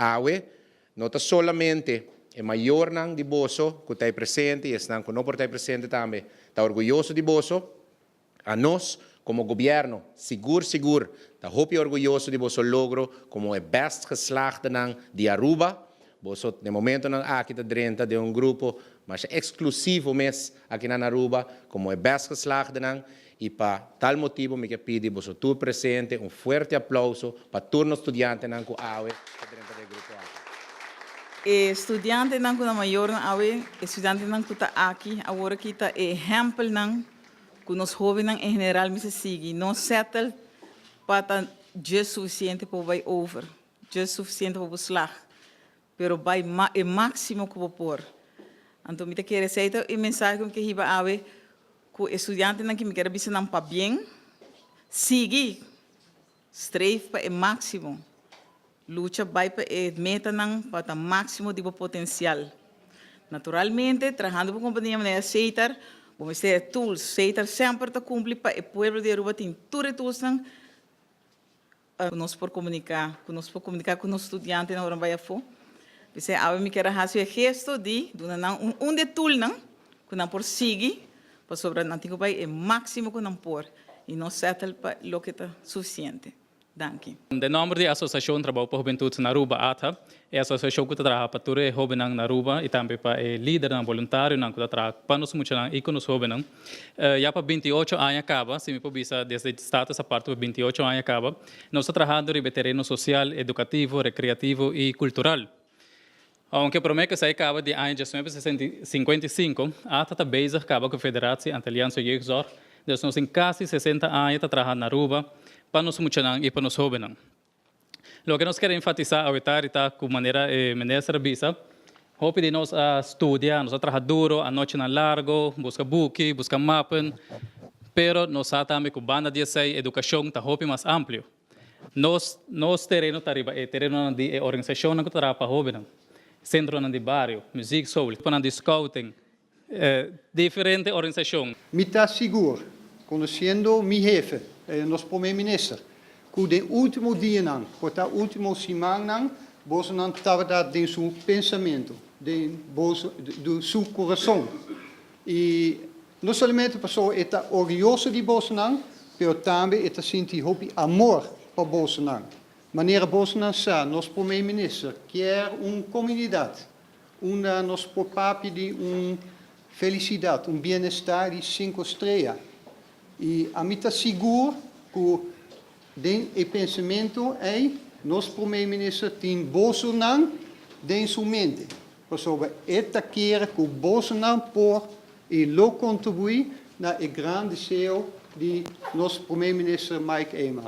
Awe, no ta solamente e mayornan di boso ku ta presente i esnan ku no por ta presente tambe ta orguyoso di boso. Anos, komo gobièrnu, sigur sigur, ta hopi orguyoso di boso logro komo e best geslaagdenan di Aruba. Boso, na momentonan aki ta drenta den un grupo mas eksklusivo mes aki na Aruba, komo e best geslaagdenan. I pa tal motibu mi ke pidi boso tur presente un fuerte aplouso pa tur nos studiantenan ku awe ta drenta den grupo aki. E studiantenan ku nan mayornan awe, e studiantenan ku ta aki awor aki ta e ehèmpelnan ku nos hóbennan en general mester sigui. No settle pa ta djes sufisiente pa bo bai over, djes sufisiente pa bo slag, pero bai e máksimo ku bo por. Anto mi ta kere esei ta e mensahe ku mi ke hiba awe ku e studiantenan ki mi kier a bisa nan pabien, sigui streef pa e máksimo, lucha bai pa e metanan pa ta máksimo di bo potensial. Naturalmente, trahando pa un kompania manera Setar, bo mester e tools. Setar semper ta kumpli pa e pueblo di Aruba tin tur e toolsnan ku nos por komuniká, ku nos por komuniká ku nos studiantenan ora nan bai afó. P'esei awe mi kier a hasi e gesto di duna nan un un di e toolnan ku nan por sigui pasobra nan tin ku bai e máksimo ku nan por i no settle pa loke ta sufisiente. Danki. Den nòmber di Asosiashon Trabou pa Hubentut na Aruba, ATHA, e asosiashon ku ta traha pa tur e hóbennan na Aruba i tambe pa e lidernan boluntarionan ku ta traha pa nos muchanan i ku nos hóbennan, ya pa 28 aña kaba, si mi por bisa desde status aparte pa 28 aña kaba, nos ta trahando riba e tereno sosial, edukativo, rekreativo i kultural. Ounke promé ku esei kaba di aña 1955, ATHA ta bezig kaba ku Federatie Antilliaanse Jeugdzorg, dus nos tin kasi 60 aña ta traha na Aruba pa nos muchanan i pa nos hóbennan. Loke nos kier enfatisá awe tardi ta ku manera e minister a bisa, hopi di nos a studia, nos a traha duro, anochinan largo, buska buki, buska mappen, pero nos sa tambe ku banda di esei edukashon ta hopi mas amplio. Nos tereno ta riba e terenonan di e organisashonnan ku ta traha pa hóbennan, sentronan di bario, muziekschool, gruponan di scouting, diferente organisashon. Mi ta sigur, conociendo mi hefe, nos Prome Minister, cu den ultimo dianan, por ta ultimo simannan, bosonan tabata den su pensamento, den boso, su curason. Y no solamente pasobra e ta orguyoso di bosonan, pero tambe e ta sinti hopi amor pa bosonan. Manera bosonan sa, nos Prome Minister kier un comunidad unda nos por papia di un felicidad, un bienestar di cinco strea. Y ami ta sigur cu den e pensamento ey nos Prome Minister tin bosonan den su mente. Pasobra e ta kere ku bosonan por i lo kontribuí na e gran deseo di nos Prome Minister Mike Eman.